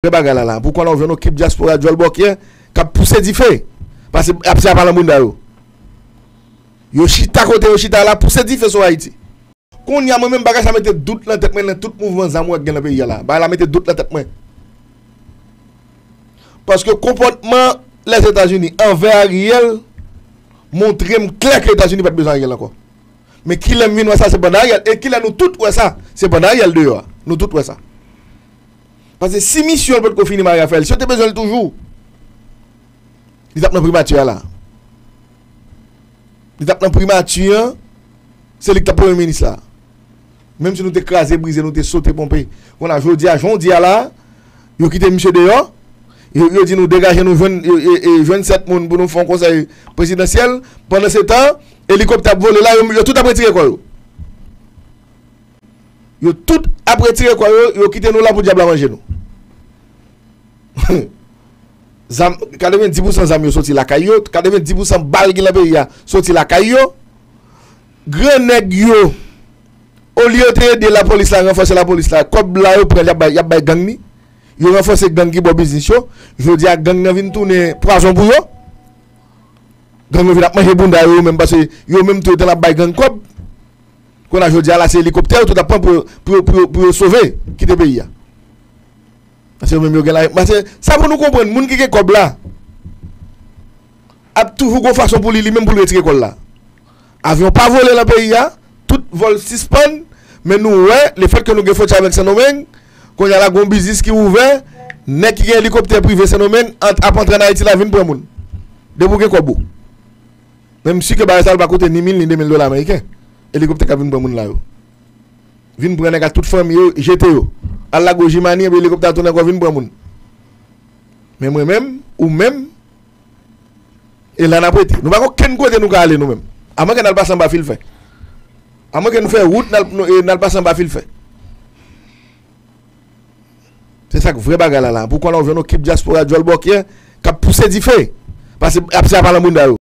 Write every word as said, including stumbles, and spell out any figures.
Vrè bagay la la. Pou konnen w jwenn yon kip dyaspora djòl bòkyè k ap pouse dife. Paske ap se apa nan bounda yo. Yo chita kote yo chita la, pouse dife sou Ayiti. Kounye a, mwen menm, bagay sa mete dout nan tèt mwen nan tout mouvman zam ou wè k gen nan peyi a la. Bagay la mete dout nan tèt mwen. Paske konpòtman Lèzetazini anvè Ariel montre m klè ke Etazini pa t bezwen Ariel ankò. Men kilè m vin wè sa, se pandan Ariel. E kilè nou tout wè sa, se pandan Ariel deyò a. Nou tout wè sa. Paske si misyon l potko fini mare afè l, si yo te bezwen l toujou, li t ap nan primati a la. Li t ap nan primati an, se li ki t ap premye minis la. Menm si nou te kraze, brize, nou te sote, ponpe. Kounye a, jodi a, jan w di a la, yo kite misye deyò. Yo, yo di nou degaje nou jwenn, yo, e, e, jwenn sèt moun pou nou fè yon konsèy prezidansyèl. Pandan se tan, elikoptè ap vole la, yo, yo tout ap retire kò yo. Yo tout ap retire kò yo, yo kite nou la pou dyab la manje nou. Zam, katrevenndis pousan zam yo soti lakay yo, katrevenndis pousan bal ki nan peyi a soti lakay yo. Gran nèg yo, olye yo te ede lapolis la, ranfòse lapolis la, kòb la yo pran, y ap bay, y ap bay gang ni. Yo ranfòse gang ki bò biznis yo. Jodi a, gang nan vin tounen pwazon pou yo. Gang yo vin ap manje bounda yo, yo menm, paske yo menm tou yo te ap bay gang kòb. Kounye a, jodi a la, se elikoptè yo tout ap pran pou, pou, pou, pou yo sove, kite peyi a. Paske yo menm yo gen la, paske sa pou nou konprann, moun ki gen kòb la ap toujou gon fason pou li, li menm pou l retire kò l la. Avyon pa vole nan peyi a, tout vòl sispann, men nou wè, lefètke nou gen fwontyè avèk Sendomeng, kounye a la gon biznis ki ouvè, nèg ki gen elikoptè prive Sendomeng ant, ap antre ann Ayiti la vin pran moun. Depi w gen kòb ou. Men m si ke bagay sa yo pa koute ni mil ni de mil dola ameriken. Elikoptè k ap vin pran moun la yo. Vin pran nèg ak tout fanmi yo, jete yo. Al lage yo Jimani, epi elikoptè a tounen ankò vin pran moun. Men mwen menm, ou menm, e la n ap rete. Nou pa gen okenn kote nou ka ale nou menm. Amwenke n al pase anba filfè. Amwenke nou fè wout, n al, nou, e, n al pase anba filfè. Se sa k vrè bagay la la. Pou konnen w jwenn yon kip dyaspora djòl bòkyè k ap pouse dife. Paske ap se apa nan bounda yo.